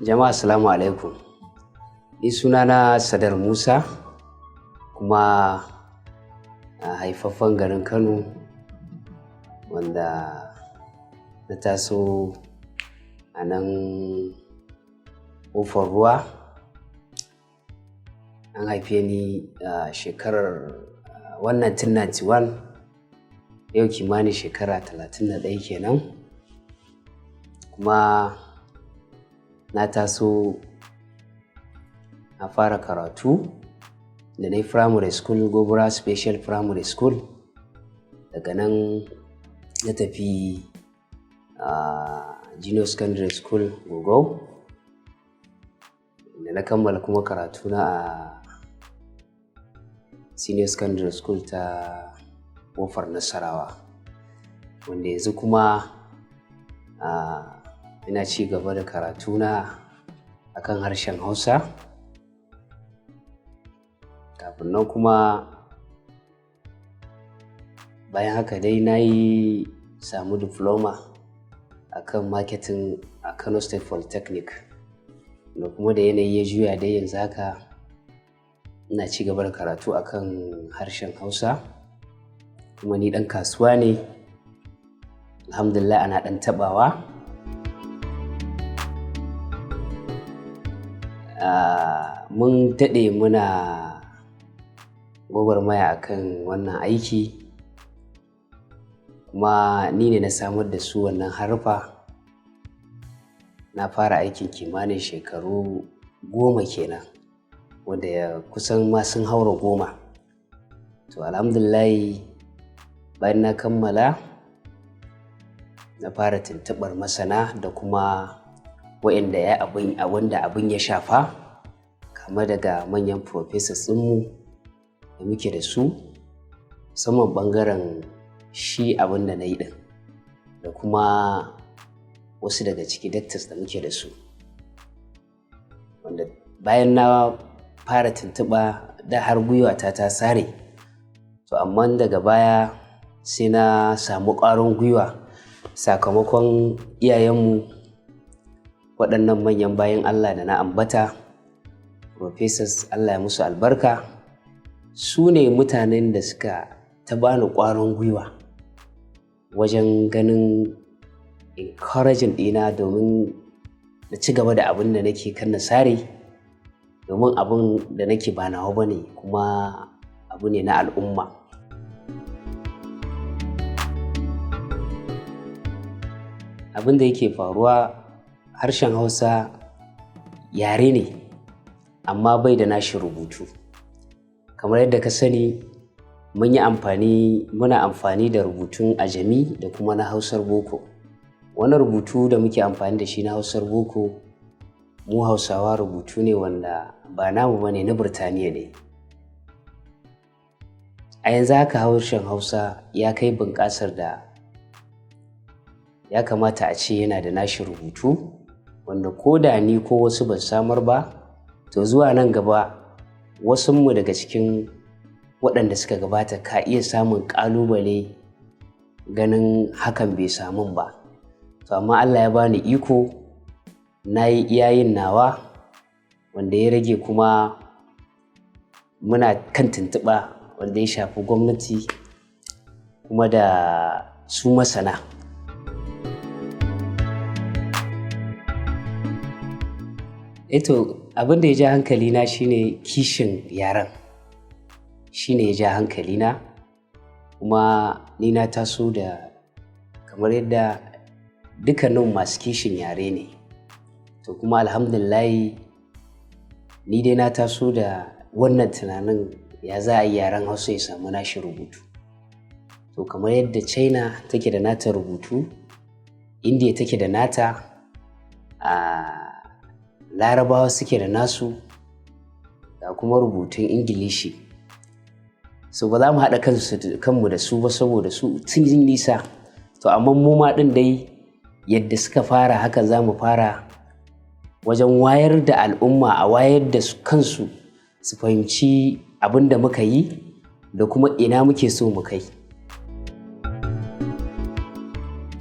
Jama'a, assalamu alaikum. Ni sunana Sadar Musa, kuma a haifaffen garin Kano, wanda na taso a nan Ƙofar Ruwa. An haife ni a shekarar 1991, yau kimanin shekara 31 kenan. Kuma na taso, na fara karatu da na yi primary school, Gobura Special Primary School. Daga nan na tafi Junior Secondary School Gogau, da na kammala kuma karatuna a Senior Secondary School ta Ƙofar Nasarawa, wanda yanzu kuma ina ci gaba da karatuna akan harshen Hausa. Kafin nan kuma, bayan haka dai, na yi samu diploma akan marketing a Kano State Polytechnic, da kuma da yanayi ya juya dai, yanzu haka ina ci gaba da karatu akan harshen Hausa. Kuma ni ɗan kasuwa ne, alhamdulillah, ana ɗan taɓawa. Mun daɗe muna gwagwarmaya akan wannan aiki, kuma ni ne na samar da su wannan haruffa. Na fara aikin kimanin shekaru 10 kenan, wanda ya kusan ma sun haura 10. To, alhamdulillahi, bayan na kammala, na fara tuntuɓar masana da kuma wa'inda ya abin wanda abin ya shafa, kama daga manyan professors ɗinmu da muke da su, musamman ɓangaren shi abin da na yi ɗin, da kuma wasu daga ciki doctors da muke da su, wanda bayan na fara tuntuɓa da har gwiwata ta sare. To, amma daga baya sai na samu ƙwarin gwiwa sakamakon iyayenmu, waɗannan manyan bayan Allah da na ambata, professors, Allah ya musu albarka. Su ne mutanen da suka ta bani ƙwarin gwiwa wajen ganin encouraging ɗina domin na ci gaba da abin da nake kan na sare, domin abin da nake ba nawa ba ne, kuma abu ne na al'umma. Abin da yake faruwa, harshen Hausa yare ne, amma bai da nashi rubutu. Kamar yadda ka sani, mun yi amfani muna amfani da rubutun Ajami da kuma na Hausar Boko. Wani rubutu da muke amfani da shi na Hausar Boko, mu Hausawa, rubutu ne wanda ba namu ba ne, na Birtaniya ne. A yanzu haka harshen Hausa ya kai bunƙasar da ya kamata a ce yana da nashi rubutu, wanda ko da ni ko wasu ban samar ba, to zuwa nan gaba wasunmu daga cikin waɗanda suka gabata ka iya samun ƙalubale ganin hakan bai samun ba. To, amma Allah ya bani iko, na yi iyayin nawa, wanda ya rage kuma muna kan tuntuɓa wanda ya shafi gwamnati kuma da su masana. Eto, abin da ya ja hankalina shine kishin yaren, shine ya ja hankalina. Kuma ni na taso da kamar yadda dukkanin masu kishin yare ne. To, kuma alhamdulillahi, ni dai na taso da wannan tunanin, ya za a yi yaren Hausa ya samu nashi rubutu. To, kamar yadda China take da nata rubutu, India take da nata, a Larabawa suke da nasu, ga kuma rubutun Ingilishi. So ba za mu haɗa kanmu da su ba, saboda su sun yi nisa. To, amma mu ma ɗin dai, yadda suka fara, haka za mu fara wajen wayar da al'umma, a wayar da su kansu su fahimci abin da muka yi da kuma ina muke so mu kai.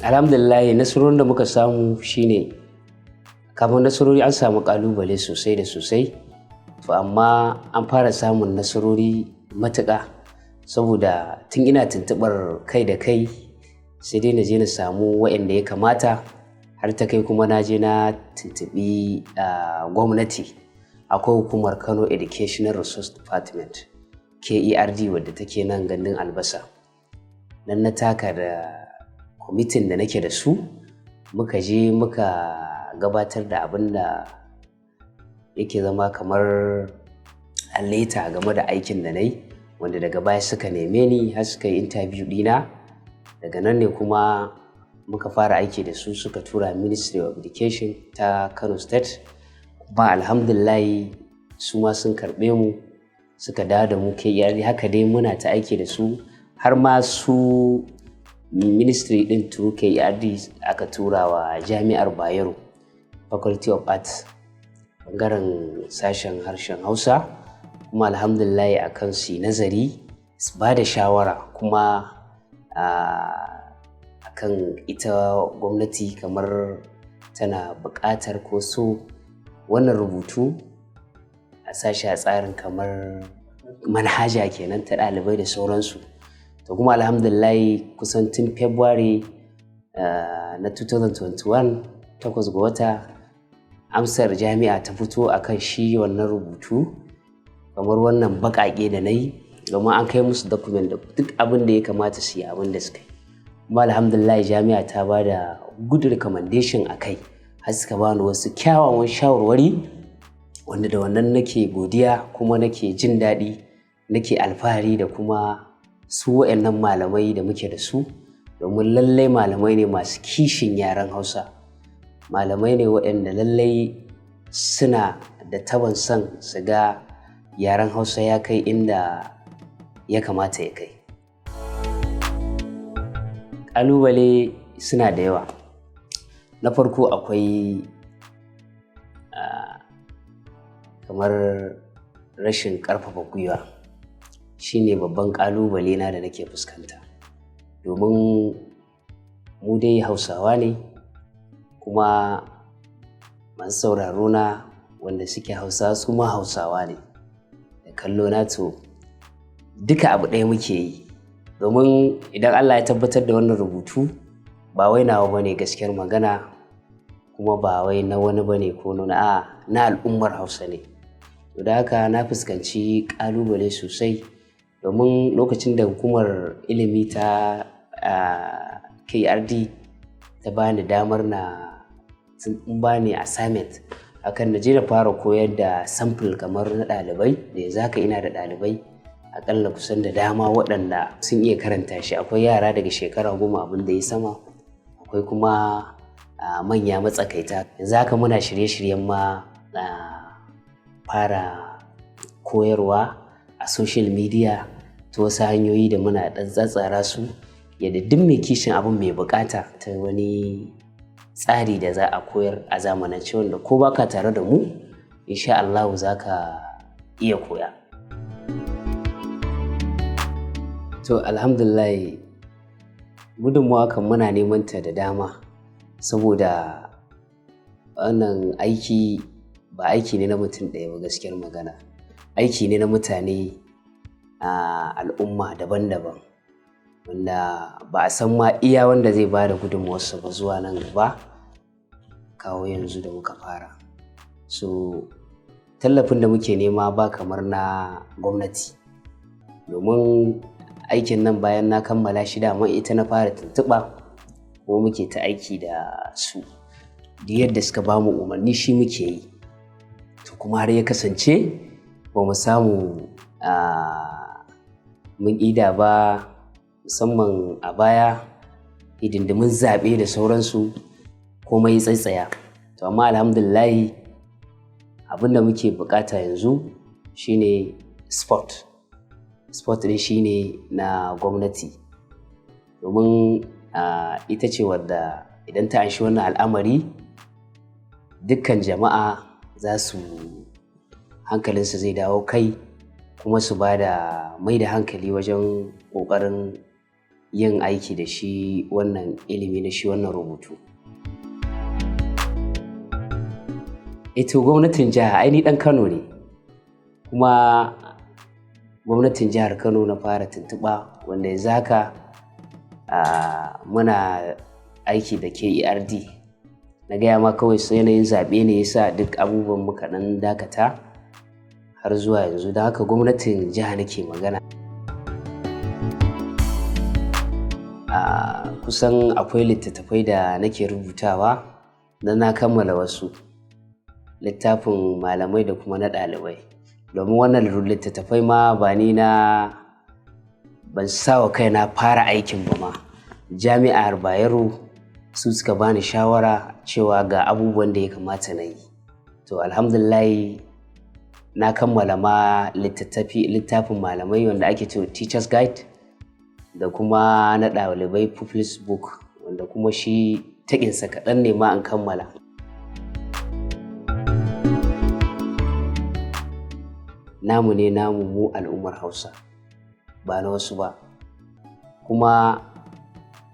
Alhamdulillah, nasarorin da muka samu shine Kafin nasarori an samu ƙalubale sosai da sosai, to amma an fara samun nasarori matuƙa, saboda tun ina tuntuɓar kai da kai, sai dai na je na samu waɗanda ya kamata, har ta kai kuma na je na tuntuɓi gwamnati. Akwai hukumar Kano Educational Resource Department, KERD, wadda take nan Gandun Albasa. Nan na taka da kwamitin da nake da su, muka je muka gabatar da abin da yake zama kamar letter game da aikin da na yi, wanda daga baya suka neme ni har suka yi interview ɗina. Daga nan ne kuma muka fara aiki da su, suka tura Ministry of Education ta Kano State. Kuma alhamdulillahi, su ma sun karɓe mu, suka dawo da mu KERD. Haka dai muna ta aiki da su, har ma su ministry ɗin, through KERD, aka tura wa Jami'ar Bayero, Faculty of Arts, ɓangaren sashen harshen Hausa. Kuma alhamdulillahi, akan su yi nazari su ba da shawara kuma akan ita gwamnati kamar tana buƙatar ko so wannan rubutu a sashi a tsarin kamar manhaja kenan ta ɗalibai da sauransu. To kuma alhamdulillahi, kusan tun February na 2021, 8 ga wata, amsar jami'a ta fito akan shi wannan rubutu, kamar wannan baƙaƙe da na yi, domin an kai musu document da duk abin da ya kamata su yi, abin da suka yi. Kuma alhamdulillah, jami'a ta ba da good recommendation a kai, har suka bani wasu kyawawan shawarwari, wanda da wannan nake godiya kuma nake jin daɗi, nake alfahari da kuma su waɗannan malamai da muke da su, domin lallai malamai ne masu kishin yaren Hausa, malamai ne waɗanda lallai suna da taban son su ga yaren Hausa ya kai inda ya kamata ya kai. Ƙalubale suna da yawa. Na farko, akwai kamar rashin ƙarfafa gwiwa, shine babban ƙalubale na da nake fuskanta, domin mu dai Hausawa ne, kuma masu sauraro na wanda suke Hausa su ma Hausawa ne da kallo na. To duka abu ɗaya muke yi, domin idan Allah ya tabbatar da wannan rubutu, ba wai nawa bane, gaskiyar magana, kuma ba wai na wani bane ko na a na al'ummar Hausa ne. To da haka na fuskanci ƙalubale sosai, domin lokacin da hukumar ilimi ta KRD ta bani damar na sun bani assignment akan na je na fara koyar da sample kamar na ɗalibai, da yanzu haka ina da ɗalibai akalla kusan da dama waɗanda sun iya karanta shi. Akwai yara daga shekara 10 abin da ya sama, akwai kuma manya matsakaita. Yanzu haka muna shirye-shiryen ma fara koyarwa a social media ta wasu hanyoyi da muna ɗan tsatsara su, yadda duk mai kishin abin, mai bukata ta wani tsari da za a koyar a zamanance, wanda ko baka tare da mu, insha Allahu za ka iya koya. To alhamdulillah, gudunmawa kan muna neman ta da dama, saboda wannan aiki ba aiki ne na mutum ɗaya ba, gaskiyar magana. Aiki ne na mutane, a al'umma daban-daban, wanda ba a san ma iya wanda zai ba da gudunmawarsa ba zuwa nan gaba, kawo yanzu da muka fara. So tallafin da muke nema ba kamar na gwamnati, domin aikin nan bayan na kammala shi, dama ita na fara tuntuɓa, kuma muke ta aiki da su. Duk yadda suka ba mu umarni, shi muke yi. To kuma har ya kasance ba mu samu mun ida ba, musamman a baya, hidindimin zaɓe da sauransu, komai ya tsaitsaya. To amma alhamdulillahi, abin da muke buƙata yanzu shine support. Support ɗin shine na gwamnati, domin ita ce wadda idan ta anshi wannan al'amari, dukkan jama'a za su hankalinsu zai dawo kai, kuma su ba da mai da hankali wajen ƙoƙarin yin aiki da shi wannan ilimi na shi wannan rubutu. Ito gwamnatin jiha, ai ni ɗan Kano ne, kuma gwamnatin jihar Kano na fara tuntuɓa, wanda yanzu haka muna aiki da KERD. Na gaya ma, kawai yanayin zaɓe ne yasa duk abubuwan muka ɗan dakata har zuwa yanzu. Don haka gwamnatin jiha nake magana. Kusan akwai littattafai da nake rubutawa don na kammala wasu littafin malamai da kuma na ɗalibai, domin wannan littattafai ma ba ni na ban sa wa kaina fara aikin ba ma. Jami'ar Bayero su suka bani shawara cewa ga abubuwan da ya kamata na yi. To, alhamdulillahi, na kammala ma littafin malamai wanda ake cewa Teachers Guide, da kuma na ɗalibai, Pupils Book, wanda kuma shi taƙinsa kaɗan ne ma an kammala. Namu ne, namu mu al'ummar Hausa, ba na wasu ba. Kuma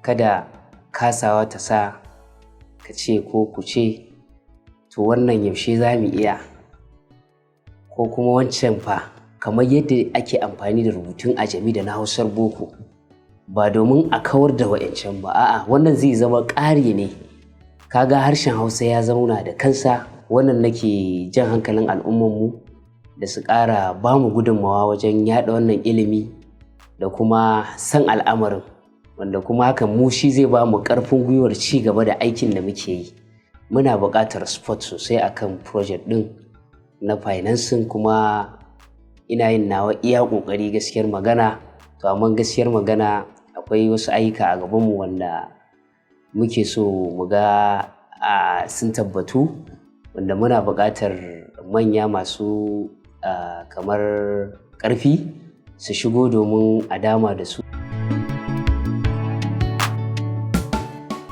kada kasawa ta sa ka ce ko ku ce, "To, wannan yaushe za mu iya?" Ko kuma wancan fa. Kamar yadda ake amfani da rubutun Ajami da na Hausar Boko, ba domin a kawar da wa'yancan ba, a'a, wannan zai zama ƙari ne. Kaga harshen Hausa ya zauna da kansa. Wannan nake jan hankalin al'ummarmu da su ƙara ba mu gudunmawa wajen yaɗa wannan ilimi da kuma san al'amarin, wanda kuma hakan mu shi zai ba mu ƙarfin gwiwar ci gaba da aikin da muke yi. Muna buƙatar support sosai akan project ɗin na financing, kuma ina yin nawa iya ƙoƙari, gaskiyar magana. To, amma gaskiyar magana akwai wasu ayyuka a gabanmu wanda muke so mu ga sun tabbatu, wanda muna buƙatar manya masu kamar ƙarfi su shigo domin a dama da su.